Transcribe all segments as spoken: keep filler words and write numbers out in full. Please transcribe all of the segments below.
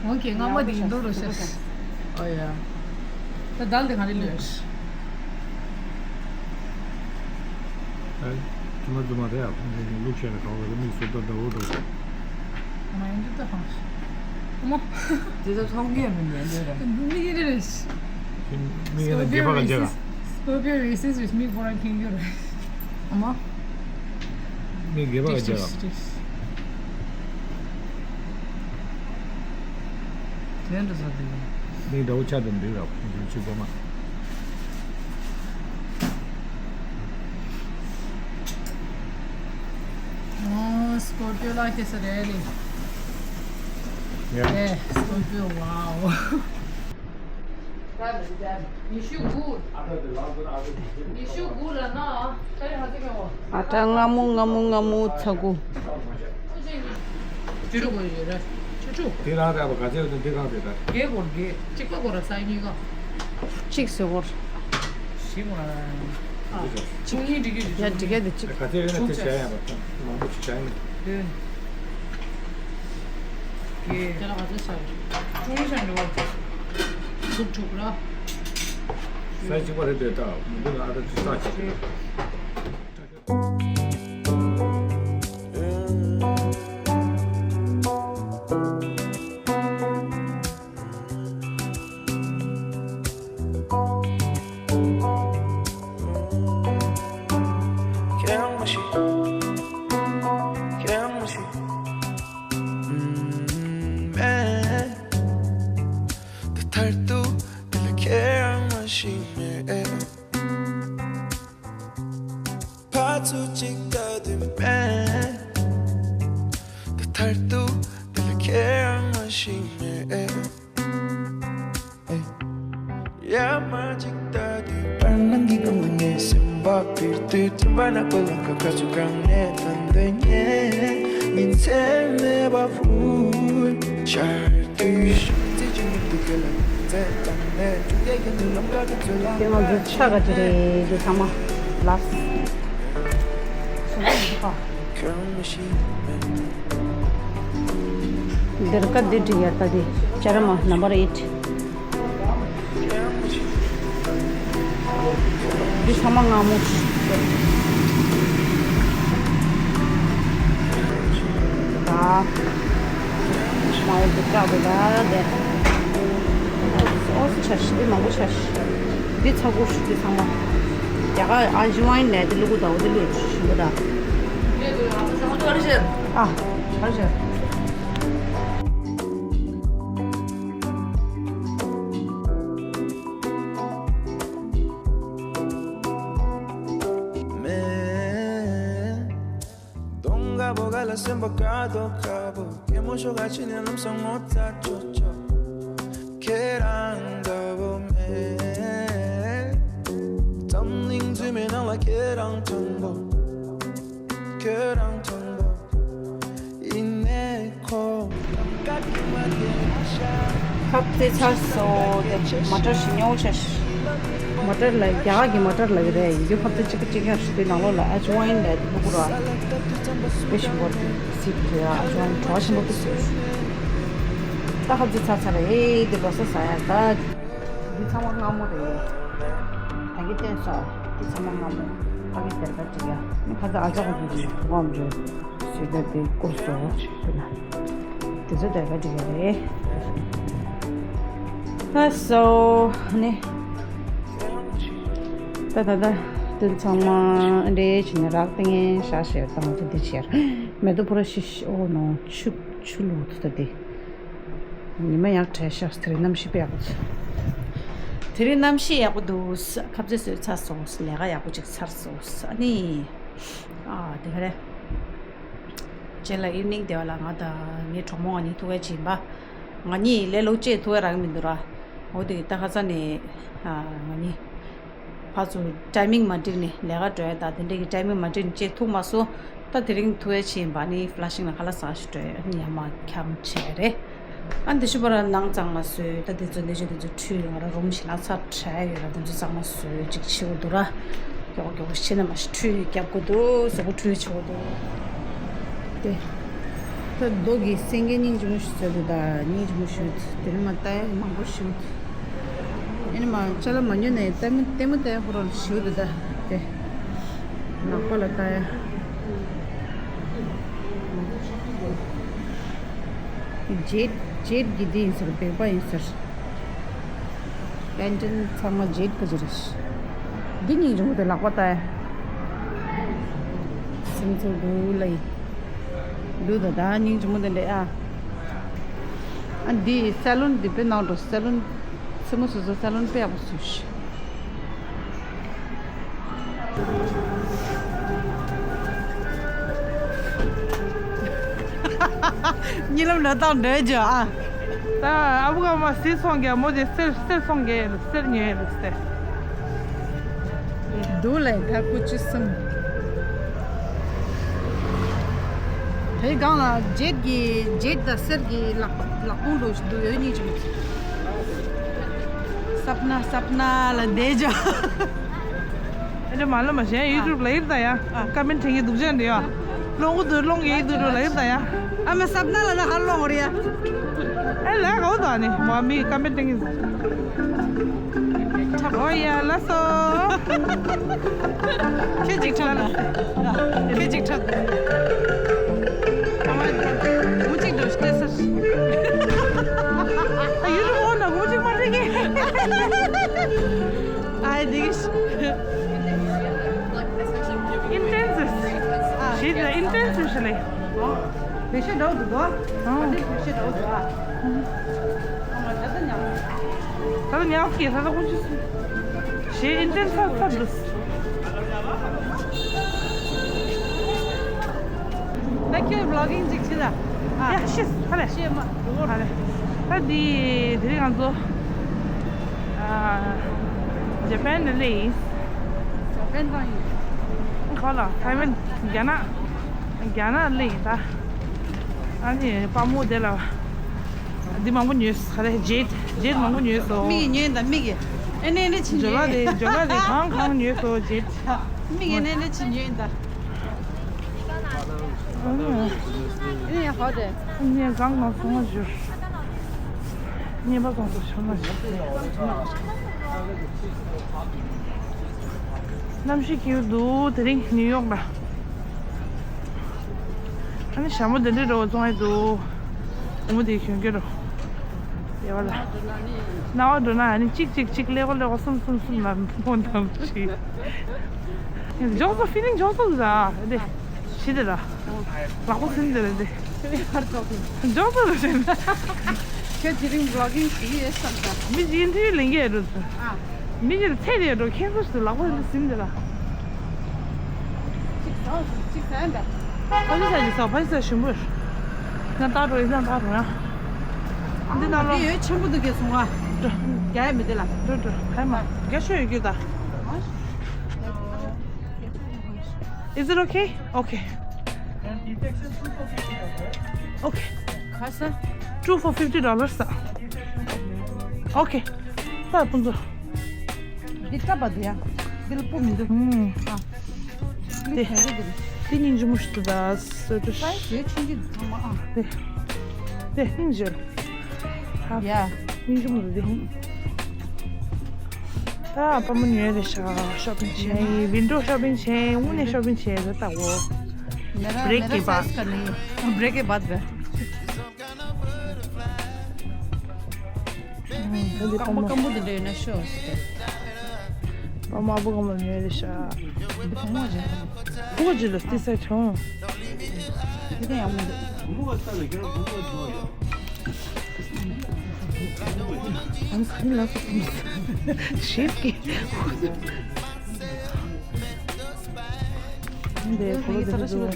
འོ་ཀེ། རྔ་མ་དེ་ཡིན་མདོག་རོ་ཤ། ཨོ་ཡ། ད་དལ་དེ་ག་རེ་ལོས། ཨ། ཁྱི་མ་རྫུན་མ་རེད་ཨ། ལུག་བཤད་ན་གང་ལ་རེ་མིག་སུ་ད་ད་འོ་ད། མ་ཡིན་འདི་ད་ཧང་ཤི། མོ། དེ་ཚོ་མཐོང་རྒྱུ་མི་ཉན་འདོད་རེད། མི་ཡིན་རེད། ཁྱི་མིག་ཡིན་ན་སྐོར་པི་རྒྱལ་པོ་བ་ག་རེ་རེད་ཟེར་ག་ཟེར། སྐོར་པི་རེ་སིས་རེད། མིག་ཁོ་རང་ཁེངས་རྒྱུ་རེད། ཨ་མ། མིག་རྒྱལ་པོ་བ་ག་རེ་རེད་ཟེར་ག་ཟེར། དོན་དུ་ཟ་དུས། མིག་འདྲ་བོ་ཆགས་དང་འདུག་ར་ཁོང་ཚོའི་ཕྱུག་པོ་མ། ཨོ། སྐོར་པི་ཡོ་ལ་ཁེ་ས་རེད་ལེ། ཡ། ཨེ། སྐོར་པི་ཡོ། ཝའོ། ཉི་ཤུ་དགུ། ཉི་ཤུ་དགུ་ལ་ན། ཨ་ད་སྔ་མོ་སྔ་མོ་སྔ་མོ་ཚ་གུ། ཅི་རུ་གོ་ཡོད་ར། ཅི་ཅུ། དེ་རང་རེད་པ། ག་ཚད་ཡོད་དེ་འདི་རང་རེད་ད། རྒྱལ་སྐོར་རྒྱལ། གཅིག་པ་སྐོར་ར་ས་གཉིས་ཀ། གཅིག་བཟོས་སྐོར། བཞི་སྐོར་ར། ཨ། གཅིག་གཉིས་འགྲིག་གི་འགྲིག་ཡ། འགྲིག་གི་འདི་གཅིག་ག་ཚད་ཡོད་ན་དེ་བྱ་ཡ་པ། མང་པོ་ཅིག་བྱ་ཡ་མེད། བདུན། བརྒྱད། དེ་ལ་ག་ཚད་ཟ། ཅུང་ཟད་འགྲོ། དྲུག་དྲུག་ར། ས་གཅིག་པ་རེད་འདོད་ད། མི་འདུག་ན་ཨ་ད་ཅི་ས་ཆེ། ཁྱེད་རང་མ་ཤི། ཁྱེད་རང་མ་ཤི། ཨུམ། མེད། ད་མཐར་ཐུག་འདི་ལ་ཁྱེད་རང་མ་ཤི་མེད། ཕར་ཚུར་གཅིག་ལྟ་དུས་མེད། ད་མཐར་ཐུག་འདི་ལ་ཁྱེད་རང་མ་ཤི་མེད། ཡར་མར་གཅིག་ལྟ་དུས་བར་སྣང་གི་སྒང་ལ་ངའི་སེམས་པ་འཕུར་དུས། དྲན་པ་ནག་པོ་ལ་ཁ་ཁ་ཚུར་གང་ནས་ད་འདོད་ངས་ཉིན་མཚན་མེད་པར་འཕུར་ཤར་དུས། ཤུགས་རྩེད་ཀྱི་མི་འདུག་ག་ལ་ཚེ་དང་ནས་ཆུ་རྐྱལ་གྱི་ནུ་ལམ་ཁ་གི་ཚོད་ལ། དེ་ང་ཚོ་ཆ་ག་ཅི་རེད། དེ་ཚང་མ་ལབ། ཁྱོད་རང་མ་ཤི། འདིར་ཀ་འདི་འགྲིག་ཡ། ད་འདི་ཅ་ར་མ་ནམ་བར་ཨེཊ། འདི་ཚང་མ་སྔ་མོ། ད་མ་འོ་འདི་བཀག་འདུག་ད་དེ། ཨོ་ཙི་ཆ་ཤི། འདི་མང་པོ་ཆ་ཤི། འདི་ཚ་གུ་ཤི། འདི་ཚང་མ་ཡ་ག་ཨ་ཇི་ཝའིན་ལས་འདི་ལུ་གུ་ད་འོ་འདི་ལུ་ཞིམ་པོ་ད། ཨ། ཨ་ཞེ། མེད། གདོང་དཀར་པོ་ག་ལ་སེམས་པ་དཀར་མདོག་དཀར་པོ། སྐྱེད་མོས་ཚོར་ག་ཕྱི་ནས་ལམ་སང་ངོ་ཚ་ཆོག་ཆོག་ཁྱེད་རང་འདྲ་བོ་མེད། འཛམ་གླིང་རྫུན་མའི་ནང་ལ་ཁྱེད་རང་དྲང་པོ། ཁྱོད་རང་དྲང་པོ། ཡིན་ནའི་ཁོ། ཁབ་དེ་ཚར་སོང་། དེ་མ་ཊར་ཞིག་ཉོ་ཆ་ཤི། མ་ཊར་ལ་རྒྱ་གར་གྱི་མ་ཊར་ལ་གི་རེད། ཡིན་རྒྱུ་ཁབ་དེ་གཅིག་གཅིག་ཡར་ཞིག་དེ་ནང་ལོགས་ལ་ཨ་ཇི་ཝའིན་ལ་དེ་ལུ་གུ་ར། དཔེ་ཞིམ་པོ་རེད། སི་དེ་ཨ་ཇི་ཝའིན་བྲོ་བ་ཆེན་པོ་དེ་བཟོས། ད་ཁབ་དེ་ཚར་ཚར་རེད། དེ་ལོ་སོ་ཟ་ཡ་ད། འདི་ཚང་མ་སྔ་མོ་རེད། ད་གི་བསྟན་ས། འདི་ཚང་མ་སྔ་མོ། ཕ་གི་སྡེར་ཁ་ཅིག་ཡ། ནི་ཁ་ཚ་ཨ་ཅག་གི་འདི་ངོམ་འཇོ། སུས་ད་དེ་བསྐུར་སོ། དེ་ན། དེ་ཚོ་སྡེར་ཁ་ཅིག་ཡ་རེད། ཨ་སོ། ནི། ད་ད་ད། དེ་ཚང་མ་འདྲེ་བྱས་ནས་རག་ཏེ་ངས་ཤ་ཞེ་བཏང་ཚེ་འདི་ཆེར། མེ་ཏོག་ཕུ་ར་ཤི་ཤི་ཨོ་ནོ་ཆུ་ཆུ་ལུག་ད་དེ། ཉི་མ་ཡག་དྲན་ཤག་དེ་རིང་གནམ་གཤིས་དཔེ་ཡག་པོ་འདུག་དེ་རིང་གནམ་གཤིས་ཡག་པོ་འདུག་ཁ་ཟས་བཟོས་ཚར་སོང་། ལས་ཀ་ཡག་པོ་ཅིག་ཚར་སོང་། ཨ་ནི། ཨ་དེ་ག་རེ། རྗེས་ལ་ཨི་ཝི་ནིང་དེ་བ་ལ་ང་དང་ངའི་གྲོགས་མོ་ང་གཉིས་ཐུག་པ་ཕྱིན་པ། ང་གཉིས་ལས་ལོ་གཅིག་ཐུག་པ་རག་གི་མི་འདུག་ར། འོ་དེ་ད་ཁ་ས་ནས་ང་གཉིས། ཕར་ཚུར་ཊའི་མིང་མ་འགྲིག་ནས་ལས་ཀ་འགྲོ་ཡ་ད་དེ་འདྲ་གི་ཊའི་མིང་མ་འགྲིག་ནས་ཅེས་ཐུག་མ་སོང་། ད་དེ་རིང་ཐུག་ཡ་ཕྱིན་པ་ནི་ཕ་ལ་ཤིང་ལ་ཁ་ལག་ཟ་ཞིག་འགྲོ་ཡ་ཡ་མ་འཁྱམ་བྱས་རེད། ཨ་འདི་ཤུ་པ་ར་ནང་གཙང་མ་བཟོས། ད་དེ་ཚོ་འདི་ཚོ་འདི་ཚོ་ཁྲུས་ང་ར་རུམ་ཞིག་ན་ཚ་བྲལ་ཡོད་ར། དེ་ཚོ་གཙང་མ་བཟོས་ཅིག་བྱེད་དགོས་འདུག་ར། མགྱོགས་མགྱོགས་བྱས་ན་མ་ཤི་ཁྲུས་རྒྱབ་དགོས་འདུག་གཟུགས་པོ་ཁྲུས་བྱེད་དགོས་འདུག་དེ། རྡོ་གི་སེང་གེ་སྙིང་རྗེ་མོ་ཞིག་བཟོས་འདུག་ད་སྙིང་རྗེ་མོ་ཞིག་དེ་ནི་མ་ལྟ་ཡ་མང་པོ་ཞིག་ཨེ་ནི་མ་ཅ་ལག་མ་ཉོས་ནས་ལྟད་མོ་ལྟད་མོ་ལྟ་ཡ་ཁོ་རང་ཞིག་འདུག་ད་དེ་ལག་པ་ལ་ལྟ་ཡ། ཇེད་ཇེད་གི་འདི་ཡིན་ཟེར་བེག་པ་ཡིན་ཟེར། པན་ཊན་ཚང་མ་ཇེད་གི་ཅི་རེད། འདི་སྙིང་རྗེ་མོ་དེ་ལག་པ་ལྟ་ཡ། སེམས་ཚོར་འདུག་ལ་ཡིན། འདུག་ད་ད་སྙིང་རྗེ་མོ་དེ་འདྲ་ཨ། ཨ་འདི་སེ་ལོན་འདི་དཔེ་ནང་འགྲོ་སེ་ལོན། སེ་མོ་སོ་སོ་སེ་ལོན་དཔེ་ཡག་པོ་བཟོས་ཤག་གཉིད་ལམ་ལ་བཏང་འདྲ་བྱོས་ཨ། ད་ཨ་བུ་ག་མ་སི་སོང་གི་མོ་དེ་སེར་སེར་སོང་གི་སེར་ཉོས་རེད་སེར། འདུག་ལས་ད་ཀུ་ཅི་སུམ། དེའི་སྒང་ལ་ཇེད་ཀྱི་ཇེད་དང་སེར་གྱི་ལག་ལག་ཁོང་འགྲོ་འདུག་ཡོད་སྙིང་རྗེ་མོ། སབ་ན་སབ་ན་ལ་བསྡད་ཅོག་ཨེ་འདྲ་མ་ལ་མ་གཞན་ཡུ་ཊུབ་ལ་ཡིར་ད་ཡ། ཨ། ཀ་མེན་ཊི་དྲན་གྱི་འདུག་ཅན་འདི་ཡ། སློང་གི་འདུག་སློང་གི་འདུག་འགྲོ་ལ་ཡིར་ད་ཡ། ཨ་མ་སབ་ན་ལ་ན་ཧ་སློང་རེ་ཡ། ཨེ་ལ་ག་བོ་ད་ནི་མ་མི་ཀ་མེན་ཊི་དྲན་གྱི་འདུག་ཨོ་ཡ་ལ་སོ། ཁྱེད་ཅིག་ཁྲབ་ན། ཁྱེད་ཅིག་ཁྲབ། ཨ་མ་ངུ་ཅིག་འགྲོ་སྟེ་སར། ཨ་ཡུ་རུ་འོ་ན་ངུ་ཅིག་མ་རེད་གི། ཨ་དེ་གི་ཨིན་ཊེན་སིབ། ཞེས་ལ་ཨིན་ཊེན་སིབ་ཞེས་ལས། བེ་ཤེ་འདྲ་བོ་འདུག་དོ། ཨ་དེ་བེ་ཤེ་འདྲ་བོ་འདུག་ཨ། ཨ་མ་ད་ལྟ་ཉམས། ད་ལྟ་ཉམས་ཀྱི་ད་ལྟ་ཁོང་ཚོ་ཞེས་ཨིན་ཊེན་སིབ་ཚར་འདུག་ད་ཁྱོད་བི་ལོག་གིང་ཅིག་བྱེད་ད། ཡ་ཤེས་ཧ་ལས། ཤེས་མ་འགྲོ་ཧ་ལས། ད་འདི་དེ་རིང་ང་ཚོ་ཨ་ཇ་པན་ནས་སླེབས་ཡིན། ཇ་པན་གང་ཡིན། ག་ལ་ཐའེ་ཝན་རྒྱ་ནག་རྒྱ་ནག་སླེབས་ཡིན་ད། ཨ་ནི་དཔའ་མོ་དེ་ལ་འདི་མང་པོ་ཉོས་ཧ་ལས་ཇེད་ཇེད་མང་པོ་ཉོས་སོང་། མིག་གིས་ཉོས་ཡིན་ད་མིག་གིས། ཨེ་ནས་ནས་ཕྱིན་ཇོ་ལ་ཉོས་ཡིན། དེ་ཇོ་ལ་དེ་གང་གང་ཉོས་སོང་ཇེད། མིག་གིས་ནས་ནས་ཕྱིན་ཉོས་ཡིན་ད། ཨ་ནི་ཡ་ཧོ་དེ། ཨ་ནི་ཡ་གང་གང་སོང་བ་བཞུར། ཉེས་པ་གང་སོང་བྱུང་ན་བཞུར། གནམ་གཤིས་སྐྱིད་པོ་འདུག་དེ་རིང་ནིའུ་ཡོག་ལ། ཨ་ནི་ཞྭ་མོ་དེ་འདྲའི་རོ་བཙོང་ཡ་འདུག་འོ་དེ་གྱོན་གྱི་རོ། ཡ་བ་ལ། ན་བ་འགྲོ་ན་ཨ་ནི་གཅིག་གཅིག་གཅིག་ཀླད་ཀོར་ཀླད་ཀོར་གསུམ་གསུམ་གསུམ་ལ་སྨོན་དམ་བྱེད། འཇོག་ཚོ་ཕི་ལིང་འཇོག་ཚོ་ར་དེ། ཞི་དེ་ར། ལག་པ་ཟིན་དེ་ར་དེ། འཇོག་ཚོ་ར་ཞེ་ན། ཁྱོད་དེ་རིང་བི་ལོག་གིང་ཞིག་ཡོད་བསམ་ད། མི་གཅིག་ཨིན་ཊར་བིའུ་ལེན་གྱི་ཡོད་འགྲོ་ཚོ། ཨ། མི་གཅིག་ལ་ཚད་དེ་ཡོད་འགྲོ་ཁྱེད་ཚོ་ཞིག་ལག་པ་ཟིན་དེ་ར། གཅིག་ཟ་གཅིག་ཟ་ཡིན་པས། ཕ་ཤི་ས་ཀྱི་ས་ཕ་ཤི་ས་ཞིམ་པོ། ཡང་བཏགས་འགྲོ་ཡིན་ཡང་བཏགས་འགྲོ་ཡང་། འདི་ན་ལོ། འདི་ཡོད་ཆེན་པོ་འདུག་གས་སོང་ཨ། འགྲོ། རྒྱ་ཡ་མི་འདི་ལ། འགྲོ་འགྲོ་ཧའི་མ་རྒྱ་ཤོད་ཡོད་རྒྱུ་ད། Is it okay? Okay. Okay. ཁ་ས། Two for fifty dollars. Okay. ད་ཕུན་ཚོགས། འདི་ཀ་པ་འདི་ཡ། འདི་ལ་སྤུ་མི་འདུག་ཨུམ། ཨ། འདི་དེ་ག་རེ་འདི། འདི་སྙིང་རྗེ་མོ་ཞིག་འདུག་ད་སོ་ཏུ། སའི་ཛི་ཡོད་ཆེན་གྱི་འདུག་ཚང་མ་ཨ། འདི། འདི་སྙིང་རྗེ། ཡ། སྙིང་རྗེ་མོ་འདུག་འདི། ད་ཕ་མ་ཉོས་རེད་ཤག་ཤོ་པིང་བྱས། ཝིན་ཌོ་ཤོ་པིང་བྱས། དངོས་གནས་ཤོ་པིང་བྱས་རེད་ད་འོ། मेरा ब्रेक मेरा के बाद। साइज का नहीं है। ब्रेक के बाद वे། ཨ་ནི་ཕ་སྐམ་པོ་མ། སྐམ་པོ་འདི་འདྲ་ཡོད་ན་ཤོག་ཟེར། ཕ་མ་ཨ་བུ་གང་མ་ཉོས་རེད་ཤག་འདི་བུ་མོ་རེད། བུ་གཅིག་ལ་ཏི་སེ་ཆུང་། འདི་དེ་ཡང་མི་འདུག་ཨ་ནི་ཁ་ནི་ལ་སོ་ཞིབ་ཀྱི། འདི་ཁོ་ལོ་དེ་འདྲ་འདུག་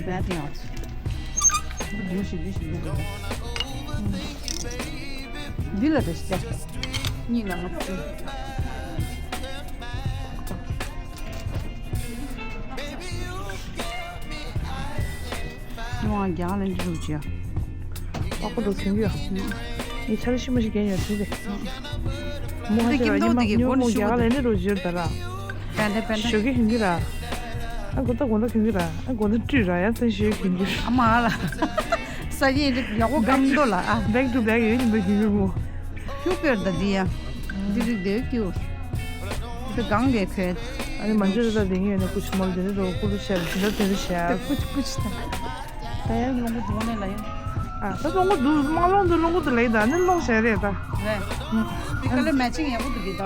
འདི་ལ་རེ་ཞིག་གཉིས་ལ་ང་ཚོ། ཉོ་བ་རྒྱ་གར་ལ་འགྲོ་རྒྱུ། ཨ་ཁོ་འགྲོ་གྱོན་གྱི་ཡོད། ངས་ཆ་ལ་ཤི་མ་ཤི་རྒྱན་ཡོད་དུས་རེད། མོ་ཧ་ཤི་ར་ཉི་མ་ཉི་མ་མོ་རྒྱ་གར་ལ་ནི་རོ་བཞུར་ད་ར། པན་ཏེ་པན་ཏེ། ཞོགས་ཀས་གྱོན་གྱི་ར། ཨ་གོ་ད་གོ་ད་གྱོན་གྱི་ར། ཨ་གོ་ད་སྤྲུལ་ར་ཡ་ཚན་ཞོགས་གྱོན་གྱི་ར། ཨ་མ་ལ། ས་ཡི་རིགས་ཡག་པོ་སྐམ་འདུག་ལ་ཨ། Back to back ཡོད་ནི་མ་ཞིག་ཡོད་མོ། ཁྱུ་ཀེར་ད་འདི་ཡ། འདི་རིགས་དེ་ཁྱུ། དེ་གང་གས་ཁོས། ཨ་ནི་མ་འཇོ་ད་དེ་ངས་ནི་ཀུ་ཤི་མོལ་དེ་ནི་རོ་ཀུ་རུ་ཤར་དེ་འདྲ་དེ་རུ་ཤར། ཀུ་ཤི་ཀུ་ཤི་ད། ད་ཡར་ལོང་གུ་འདུག་ནས་ལ་ཡ། ཨ་ད་ལོང་གུ་འདུག་མ་ལོང་འདུག་ལོང་གུ་འདུག་ལ་ཡི་ད་ནི་ལོང་ཤར་རེད་ད། རེད། དེ་ཀ་ལར་མེ་ཅིང་ཡག་པོ་འདུག་གི་ད།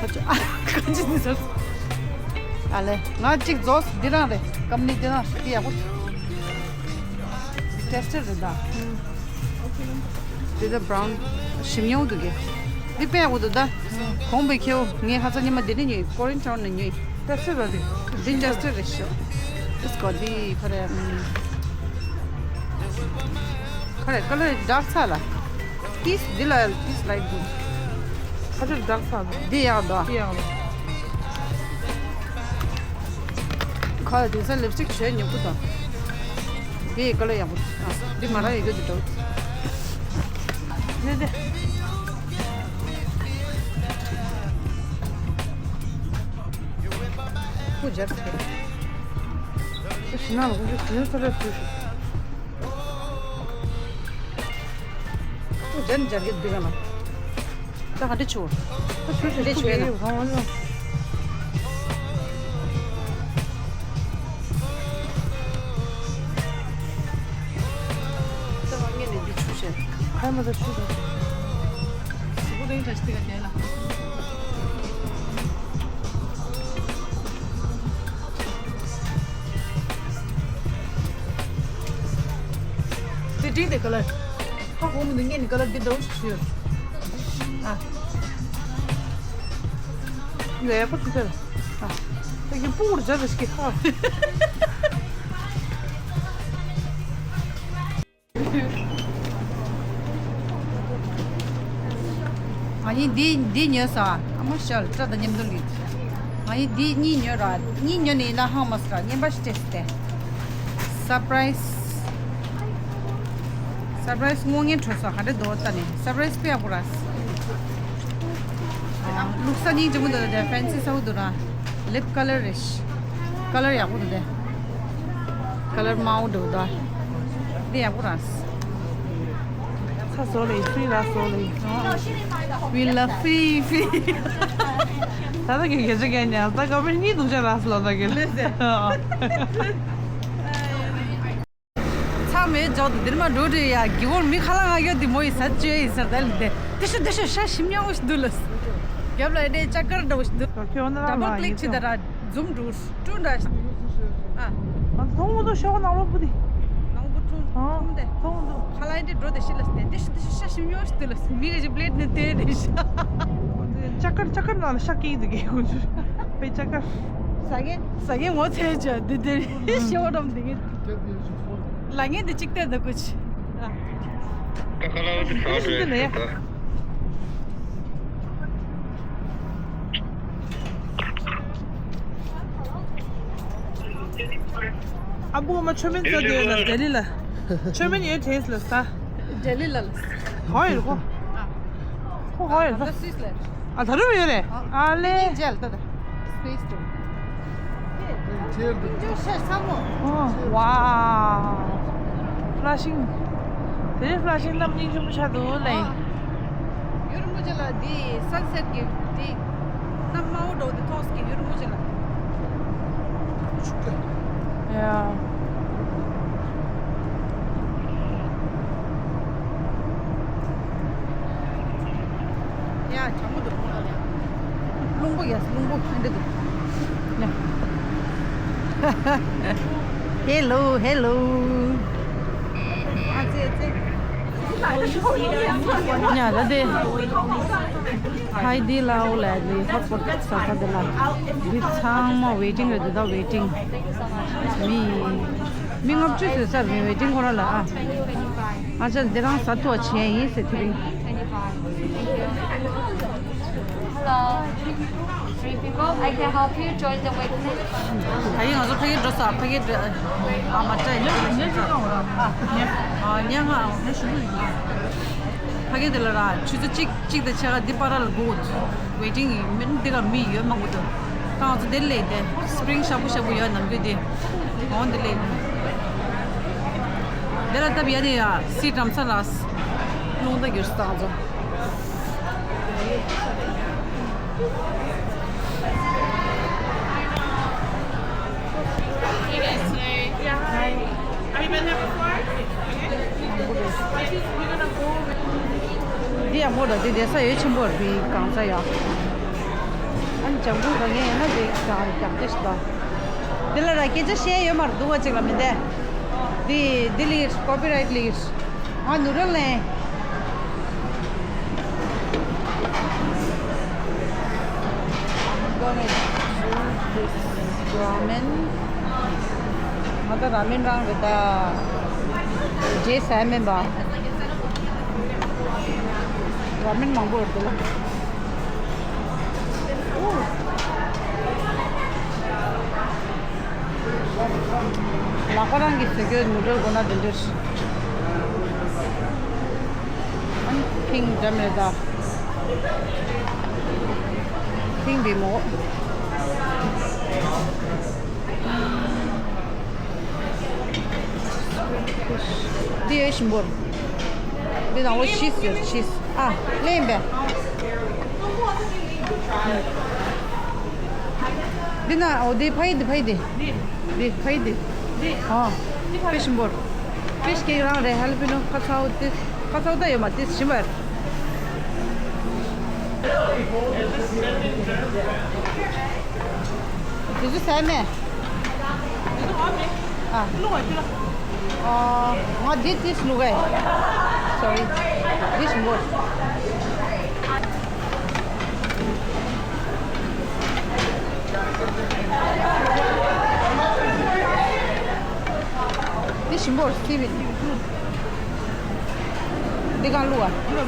ཁ་ཆུ་ཨ་ཁ་ཆུ་འདི་ཟེར། ཨ་ལེ་ང་གཅིག་རྫོགས་འདི་རང་རེད། ཀམ་ནི་འདི་རང་ཞིག་ཡག་པོ། འདི་ཊེསི་ཊར་རེད་ད། འདི་ད་བྷ་རའུན་ཞིམ་ཉུང་འདུག་གི། འདི་དཔེ་ཡག་པོ་འདུག་ད། གོང་པའི་ཁྱེའུ་ངས་ཁ་ཚ་ཉི་མ་འདི་ནས་ཉོས་ཀོ་རིན་ཊའུན་ནས་ཉོས། ཊེསི་ཊར་རེད། འདི་ཊེསི་ཊར་རེད་ཤོ། ཨིས་ཀོ་འདི་ཁ་རེ། ཁ་རེ་ཀ་ལར་ཌརྐ་ཚ་ལ། ཏིས་འདི་ལ་ཏིས་ལའིཊ་འདུག་ཁ་ཆུ་ཌརྐ་ཚ་འདུག་འདི་ཡག་འདུག་འདི་ཡག་འདུག་ཁ་ལ་དེང་སང་ལིབ་སི་ཊིག་བྱོས་ཉོ་གི་འདུག་དེ་ཡི་ཀ་ལར་ཡག་པོ་འདུག་ཨ་འདི་ང་རང་ཡི་གེ་འདི་འདྲ་བོ། ནི་འདི། ཁུ་སྦྱར་ཐལ། ཁུ་ཞི་ན་ལ་ཁུ་ཞི་ན་ས་ལ་སུ་ཞིག་ཁུ་སྦྱར་ནི་སྦྱར་གི་འདི་ག་ལ། ད་ག་འདྲ་བྱུང་། ད་སུ་ཞིག་འདི་ཁུ་བྱོས་ན། སྦྱར་གི་གང་བ་ལ། ད་ང་ངས་ནས་འདི་ཆུ་བྱས། ཧའི་མ་ད་ཆུ་ད། སུ་གུ་རེང་ད་ཤི་ཏི་ག་དེ་ལ། དེ་འདྲའི་དེ་ཀ་ལར། ཧ་གོ་མི་འདུག་ངས་ནི་ཀ་ལར་འདི་འདྲ་བོ་ཞིག་ཞུས། ཨ། ལས་ཁོ་ཚོ་ཚོ། ཨ། ད་ཀྱི་སྤུ་གུར་སྦྱར་རེ་ཞིག་གི་ཧ། ང་གཉིས་འདི་འདི་ཉོས་ས། ཨ་མ་ཤལ་སྐྲ་དང་མཉམ་དུ་ལུས། ང་གཉིས་འདི་གཉིས་ཉོས་ར། གཉིས་ཉོས་ནས་ཡིན་ན་ཧང་མ་སི་ར་རྔན་པ་ཞིག་སྤྲད་སྟེ། སར་པ་རའི་སི། སར་པ་རའི་སི་སྔོ་ངན་འཕྲོད་ས་ག་འདྲ་འདུག་ལྟ་ནས་སར་པ་རའི་སི་དཔེ་ཡག་པོ་ར། ལུགས་ས་སྙིང་རྗེ་མོ་འདུག་ད་ཕེན་སི་ས་བོ་འདུག་ར། ལིབ་ཀ་ལར་རེད། ཀ་ལར་ཡག་པོ་འདུག་དེ། ཀ་ལར་དམར་པོ་འདུག་ད། འདི་ཡག་པོ་ར། ཚ་བཟོ་ལེ་ཧྥི་ར་བཟོ་ལེ། We love free free. ད་ལྟ་གི་གེ་ཅི་གེ་ཉལ་ད་ག་བའི་གཉིས་འདུག་ཅག་ར་སི་ལོ་ད་གི་ལེ་ཟེར། ཚ་མེད་འཇོག་ཏུ་འདིར་མ་འགྲོ་རེད་ཡ། གི་བོར་མི་ཁ་ལག་ང་གཡོ་དེ་མོ་ཡི་ས་བཅོས་ཡི་ས་ད་ལི་དེ་དེ་ཤོ་དེ་ཤོ་ཤ་ཞིམ་ཉམས་པོ་ཞིག་འདུག་ལ། རྒྱབ་ལ་ཨེ་འདྲའི་ལྕགས་དཀར་འདྲ་བོ་ཞིག་འདུག་ད་ཁྱོད་ན་ལ་ཌབ་བལ་ཀི་ལིག་བྱེད་ད་ར་འཛུམ་འགྲོ་ཀྲུང་འདྲ་ཞིག་ཨ། ང་ཚོ་མཐོང་གི་འདུག་ཤོག་ནང་ལོགས་པོ་དེ། ནང་པོ་ཀྲུང་ཨ་ཀྲུང་དེ། མཐོང་གི་འདུག་ཁ་ལག་ཨེ་འདྲའི་འགྲོ་དེ་ཤི་ལ་སྟེ་དེ་ཤོ་དེ་ཤོ་ཤ་ཞིམ་ཉམས་ཞིག་འདུག་ལ་མི་ག་ཅིག་པི་ལེ་ཊི་ནས་དེ་རེད་ཤ། ལྕགས་དཀར་ལྕགས་དཀར་ནང་ལ་ཤ་སྐྱེས་འདུག་གས་ཁོང་ཚོ་དཔེ་ལྕགས་དཀར། ཟ་མཁན་ཟ་མཁན་ངོ་ཚ་ཡ་ཅག་འདི་འདིར་ཤི་བ་རམ་འདི་གས། ལ་ངན་འདི་གཅིག་བལྟས་འདུག་གོ་ཆི། ཨ། ད་ཁ་ལག་འདི་ཧྲ་ཧྲ་ཡོད་ད། ཨ་བུ་མ་ཆོས་མིན་ཚ་དེ་ལ་ལྡི་ལི་ལ། ཆོས་མིན་ཡོད་དེས་ལ་ས། ལྡི་ལི་ལ་ལ། ཧོ་ཡོད་ཁོ། ཨ། ཁོ་ཧོ་ཡོད་ད། ད་སུས་ལ། ཨ་ད་རུང་ཡོད་རེད། ཨ་ལེ། ཨིན་ཇེལ་ད་ད། སི་པེ་སི་ཊུར། ཨིན་ཇེལ་ཤ་ཚ་མོ། ཨོ་ཝའོ། ཕ་ལ་ཤིང་། དེ་རིང་ཕ་ལ་ཤིང་གནམ་སྙིང་རྗེ་མོ་ཆགས་འདུག་ལེ། ཨ། ཡུལ་མུ་ཇེ་ལ་འདི་སན་སེཊ་གི་འདི་གནམ་དམར་པོ་འདྲ་བོ་འདི་ཐོག་གི་ཡུལ་མུ་ཇེ་ལ། ཡ། ཡ་གྲང་མོ་འདུག་རླུང་པོ་ཡ་རླུང་པོ་ཨེ་འདྲ་འདུག་ཡ། ཧེ་ལོ་ཧེ་ལོ། ཨ་ཙེ་ཙེ། ཡ་ད་དེ། ཧའི་དེ་ལ་འོ་ལ་དེ་ཧོཊ་སྤོཊ་ས་ས་དེ་ལ། འདི་ཚང་མ་ཝེ་ཊིང་རེད་འདུག་ད་ཝེ་ཊིང་། མི། མི་ལྔ་བཅུ་ཟིན་ས་རེད་ཝེ་ཊིང་ཁོ་ར་ལ་ཨ། ཨ་ཅག་འདི་རང་ཟ་ཐུབ་པ་བྱས་ཡིན་ཟེར་དེ་རིང་། Hello. Three people. I can help you join the waiting list. ད་ཡིན་ང་ཚོ་ཕ་གིར་འགྲོ་ས་ཕ་གིར་འགྲོ། ཨ་མ་ཏྲ་ཡིན་ཉན་ཉན་ཅི་ཡོང་ར། ཨ་ཉན། ཨ་ཉན་ང་ཉན་ཞུ་གི་ཡིན། ཕ་གི་དེ་ལ་ར་ཆུ་ཚོད་གཅིག་གཅིག་དང་ཕྱེད་ཀ་འདི་བར་ལ་སྒུག་ཝེ་ཊིང་ཡིན། མི་འདི་ག་མི་ཡོད་མང་པོ་འདུག་ད་ང་ཚོ་འདིར་སླེབས་ཏེ་སི་པི་རིང་ཤ་བུ་ཤ་བུ་ཡོད་ནམ་རྒྱུན་དེ་འོང་འདི་སླེབས་ནས་འདི་ལ་སྟབས་ཡ་དེ་ཡ་སི་འགྲམ་ས་ལ་རླུང་རྟ་གྱུར་སོང་ད་ང་ཚོ། Hey guys, today. Yeah, hi. Have you been here before? Okay. We're gonna go over འདི་ཡག་པོ་འདུག་འདི་བསྡད་ས་ཡོད་ཆེན་པོ་རེད། འདི་གང་ས་ཡ། ཨ་ནི་ལྗང་ཁུ་ག་ངས་ཡིན་ན་འདི་གང་རྒྱག་དེ་ཞིག་དང་། འདི་ལ་ར་སྐད་ཆ་བཤད་ཡོད་མ་རེད་འདུག་བ། ཅིག་ལ་མི་འདས། འདི་འདི་ལིར་ཀོ་པི་རའིཊ་ལིར། ང་ནུ་ར་ལེན། I'm gonna choose this ramen. ང་ད་ར་མེན་རང་རེད་ད། རྗེས་ཟ་མེད་པ། ར་མེན་མང་པོ་རེད་ད། ལག་པ་རང་གིས་བཟོས་རྒྱུ་ནུ་ཌལ་དགོས་ན་དེ་འདྲ། ཨ་ནི་ཕིང་འདྲ་མེད་ད། ཕིང་བི་མོ། འདི་ཡོད་ཞིམ་པོ། འདི་ནང་ལོ་ཤིས་ཡོད་ཤིས། ཨ་ལེན་པས། འདི་ན་འོ་འདི་ཕ་ཡི་འདི་ཕ་ཡི་འདི། འདི་ཕ་ཡི་འདི། འདི། ཨ། འདི་ཕ་ཡི། ཕི་ཤི་འབོར། ཕི་ཤི་ཀེག་རང་རེད། ཧ་ལ་པི་ནོ་ཁ་ཚ་བོ་འདི། ཁ་ཚ་བོ་ད་ཡོད་མ་འདི་ཞིམ་པར། འདི་ཚོ་ཟས་མེད། ཨ། ཨ། ང་འདི་ཏིས་ལུག་གས། སོ་རི། འདི་ཞིམ་པོ། འདི་ཞིམ་པོ་སི་བིད། འདི་གང་བླུགས་ཨ།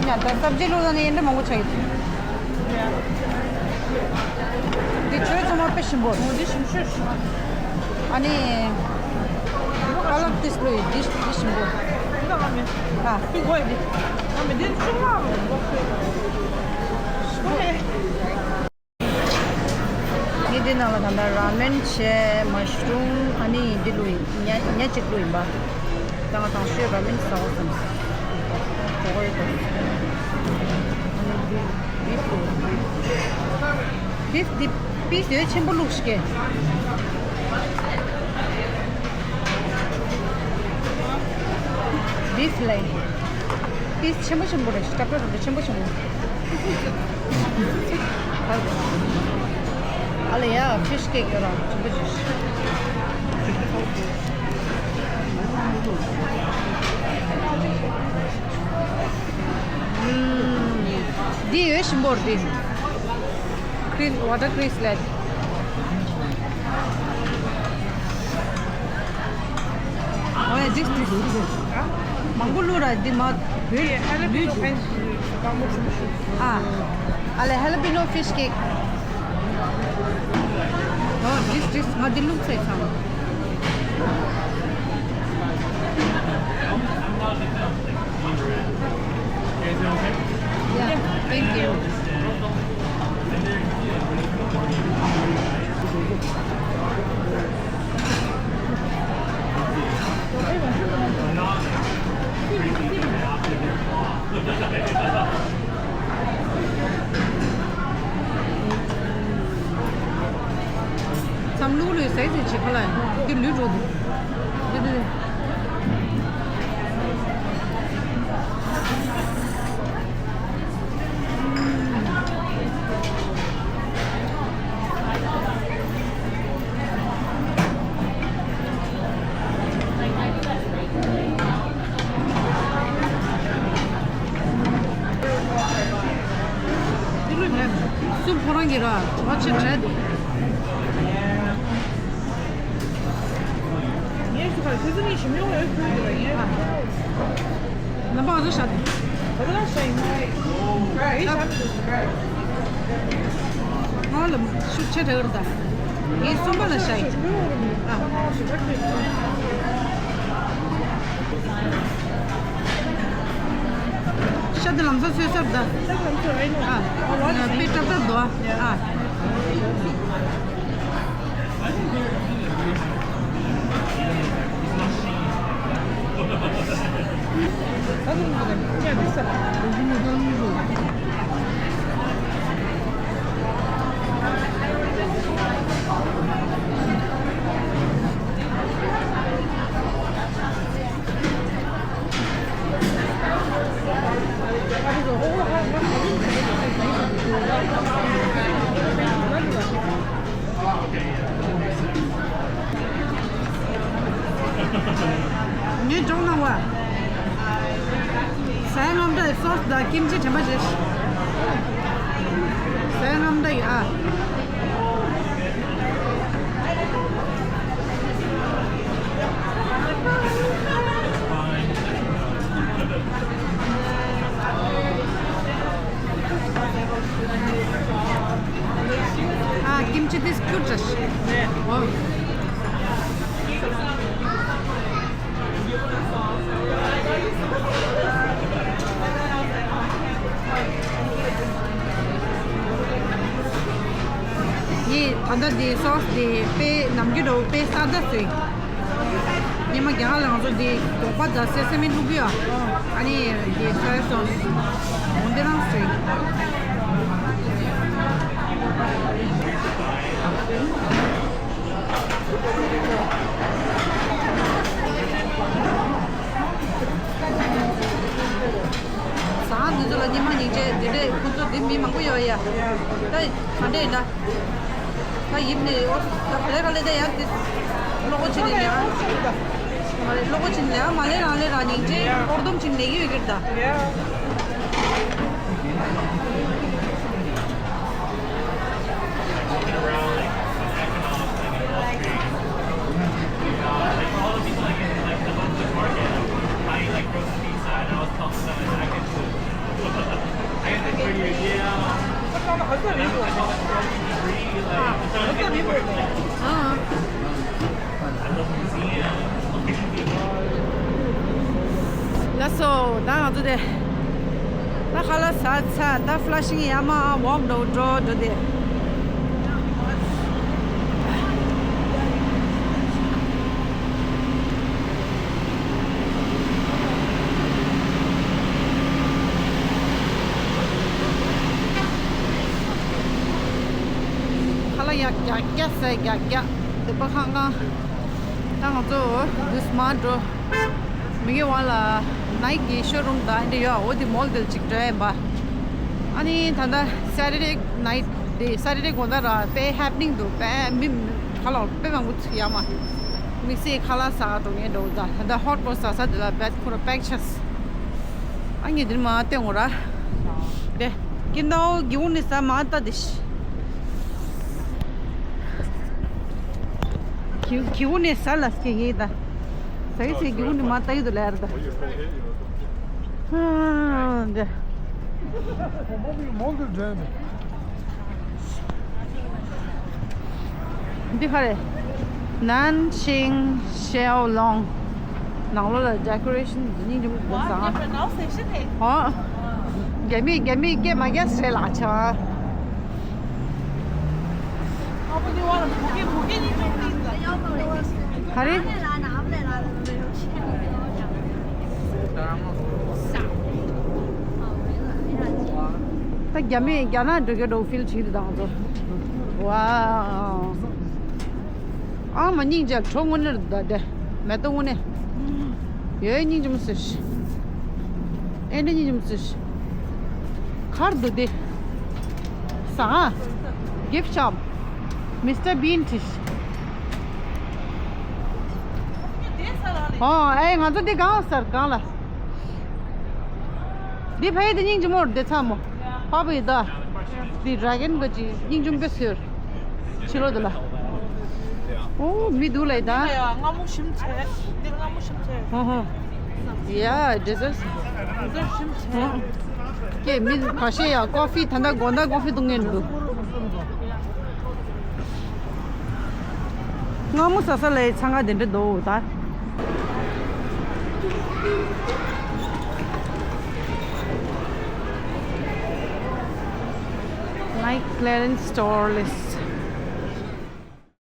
ཡ་ད་སབ་ཇི་ལོ་ད་ནི་ཡིན་འདྲ་མང་པོ་ཆགས་ཡོད། འདི་ཆོས་ཚང་མ་དཔེ་ཞིམ་པོ་རེད། འོ་འདི་ཞིམ་ཤོས་ཤིག་ཨ་ནི། ཀ་ལག་ཏིས་ལོ་ཡི་འདི་འདི་ཞིམ་པོ། འདི་ང་མེད། ཨ། འདི་གོ་ཡི་འདི། ང་མེད་འདི་ཆུང་མ་རུ་འགོག་ཤོས། ངས་འདི་ནང་ལ་ད་ལྟ་ར་མེན་བྱས་མ་ཤ་རུམ་ཨ་ནི་འདི་བླུགས་ཡིན། ཉ་ཉ་གཅིག་བླུགས་ཡིན་པ། ད་ང་དང་ཤོས་ར་མེན་ཟ་འོ་བསམ་སོང་། གོ་གོ་ཡོད་དོ། ཨ་ནི་འདི་བིབ་བླུགས་ཡིན། བིབ་འདི་པིས་ཡོད་ཆེན་པོ་བླུགས་ཤིག་གེ། བིབ་ལས། པིས་ཆེན་པོ་ཆེན་པོ་རེད། སྐྲ་པ་རེད་ཆེན་པོ་ཆེན་པོ། ཨ་ལེ་ཡ་ཕི་ཤི་ཀེག་ཡོད་ར་ཆེན་པོ་ཆེ། འདི་ཡོད་ཞིམ་པོ་རེད། ཀྲིས་ཝ་ཊར་ཀྲིས་ལས། ཨོ་ཡ་ཇིས་ཇིས། མང་པོ་བླུགས་ར་འདི་མ་བོད་ལུས་ཇིས། ཨ། ཨ་ལེ་ཧ་ལ་པི་ནོ་ཕི་ཤི་ཀེག་ཨོ་ཇིས་ཇིས། ང་འདི་བླུགས་ཚར་ཚང་། Yeah, thank you. མཚམས་ལུག་ལུག་ཟས་ཟས་བྱེད་ཁ་ལ་འདི་ལུས་འགྲོ་འདུག་འདི་འདི་འདི། ཁོ་རང་གི་ར་བ་ཆེ་དྲགས་འདུག་ངས་སུ་ག་ཁྱེད་ཚོ་ནི་ཞིམ་ཡོང་ཡོད་ཁུལ་འདུག་ངས་རྣམ་པ་བཟོ་ཤ་དེ། ད་ལྟ་ཤ་ཡིན་ན་ཡིན་ཤ་མི་འདུག་ང་ལ་ཤུགས་ཆེ་དྲགས་ར་ད། ངས་གསུམ་པ་ལ་ཤ་ཡིན། ཨ། ཤ་དེ་ལམ་སང་ཚོས་སར་ད། ཨ། དཔེ་ཏག་ཏག་འདུག་ཨ། ངས་སྦྱོང་གནང་བ། ཟས་རྔམ་འདྲ་ཡི་སོ་སི་དང་ཀིམ་ཅི་དྲན་པ་རེད། ཟས་རྔམ་འདྲ་ཡི་ཨ། ཨ། ཀིམ་ཅི་དེ་ཁྱུར་འདྲ་ཞིག་ཨོ། ངས་ད་ལྟ་འདི་སོ་སི་འདི་དཔེ་ནམ་རྒྱུན་འདྲ་བོ་དཔེ་སྲ་ད་ཟོས། སྔོན་མ་རྒྱ་གར་ལ་ང་ཚོ་འདི་སྒོག་པ་དང་སེ་སེ་མི་བླུགས་ཡ། ཨ་ནི་འདི་སོ་ཡ་སོ་སི་འོ་འདི་རང་ཟོས། ཟ་ཁང་འདི་ཚོ་ལ་སྔོན་མ་སྙིང་རྗེ་འདི་འདྲས། ཁོ་ཚོ་འདི་མི་མང་པོ་ཡོད་ཡ། ད་ག་འདྲས་ཡིན་ན། ད་ཡིན་ནི་ཨོ་ད་ག་ལེ་ག་ལེ་ད་ཡ་དེ་བློ་ཁོག་ཆེ་ནི་ལས་ཀ་མ་རེད། བློ་ཁོག་ཆེ་ནི་ལས་ཀ་མ་ལས་རང་ལས་རང་སྙིང་རྗེ་ཧོར་སྡོམ་ཆེ་ནི་ལས་ཀྱི་ཡོད་ཀྱི་རེད་ད། ལགས་སོ། ད་ང་ཚོ་དེ་ད་ཁ་ལག་ཟ་ཚར། ད་ཕ་ལ་ཤིང་ཡར་མར་ཝོག་འགྲོ་འགྲོ་འགྲོ་དེ། ཁ་ལག་ཡ་རྒྱགས་རྒྱགས་ཟེར་རྒྱགས་རྒྱགས་དེ་པ་ཁང་ཁང་། ད་ང་ཚོ་འདུག་སེ་མར་འགྲོ། མི་གི་ཝང་ལ་ནའིཀ་གི་ཤོ་རུམ་དང་འདི་ཡོད། འོ་དེ་མོལ་དེ་ཅིག་འགྲོ་ཡིན་པ། ཨ་ནི་ད་ལྟ་Saturday night དེ་Saturday དགོང་དག་ར་དཔེ་ཧེ་པི་ནིང་འདུག་དཔེ་མི་ཁ་ལག་དཔེ་མང་པོ་ཚུགས་ཡ་མ། དམིགས་བསལ་ཁ་ལག་ཟ་འགྲོ་མཁན་འགྲོ་ད། ད་ལྟ་ཧོ་ཊེལ་ཟ་ས་དེ་ལ་བེད་ཁོ་ར་པེག་ཆགས། ཨ་ངས་འདིར་མ་བསྟན་འོ་ར། དེ་ཀིན་ཏའོ་གི་འུ་ནི་ས་མ་ལྟ་དེ་ཤི། གི་གི་འུ་ནི་ས་ལ་སྐྱེ་ཡེ་ད། ས་ཡི་སེ་གི་འུ་ནི་མ་ལྟ་ཡི་དུ་ལེར་ད། ཨ་འདི། འདི་ག་རེ། ནན་ཤིང་ཤེའོ་ལོང་། ནང་ལོགས་ལ་ཌེ་ཀོ་རེ་ཤན་འདི་སྙིང་རྗེ་མོ་འདུག་ཟ། ཨོ། རྒྱ་མི་རྒྱ་མི་སྐད་མ་རྒྱག་ཟེར་ལགས་ཆ། ག་རེ། ད་རྒྱ་མི་རྒྱ་ནག་འགྲོ་གི་འགྲོ་ཕིལ་བྱེད་དུ་དང་ཚོ། ཝའོ། ཨ་མ་སྙིང་རྗེ་གྲོ་དངོས་གནས་རེད་ད་དེ། མེ་ཏོག་དངོས་གནས། ཡོད་སྙིང་རྗེ་མོ་ཟེར། ཨེ་འདྲ་སྙིང་རྗེ་མོ་ཟེར། གར་འདུག་དེ། ཟ། gift shop། Mister Bean ཁྲིད། ཨོ་ཨེ་ང་ཚོ་འདི་གང་ཟེར་གང་ལ། འདི་ཕ་ཡི་དེ་སྙིང་རྗེ་མོ་རེད་དེ་ཚ་མོ། ཕ་བུ་ཡི་ད། འདི་ར་གན་ག་ཅི་སྙིང་ཆུང་པོ་ཟེར། ཕྱི་ལོགས་དེ་ལ། ཨོ་མི་འདུག་ལབ་ད། ཡ་ཡ་སྔ་མོ་ཞིམ་ཆེ། འདི་སྔ་མོ་ཞིམ་ཆེ། ཧོ་ཧོ། ཡ་ཌེ་ཟར། འདི་ཞིམ་ཆེ། ཧོ། ཀྱེ་མི་ཁ་ཤས་ཡ་ཀོ་ཕི་ད་ལྟ་དགོང་དག་ཀོ་ཕི་འཐུང་མཁན་འདུག་སྔ་མོ་ཟ་ས་ལ་འཚང་ཁ་དེ་འདྲ་འདུག་ད། Nike clearance store list.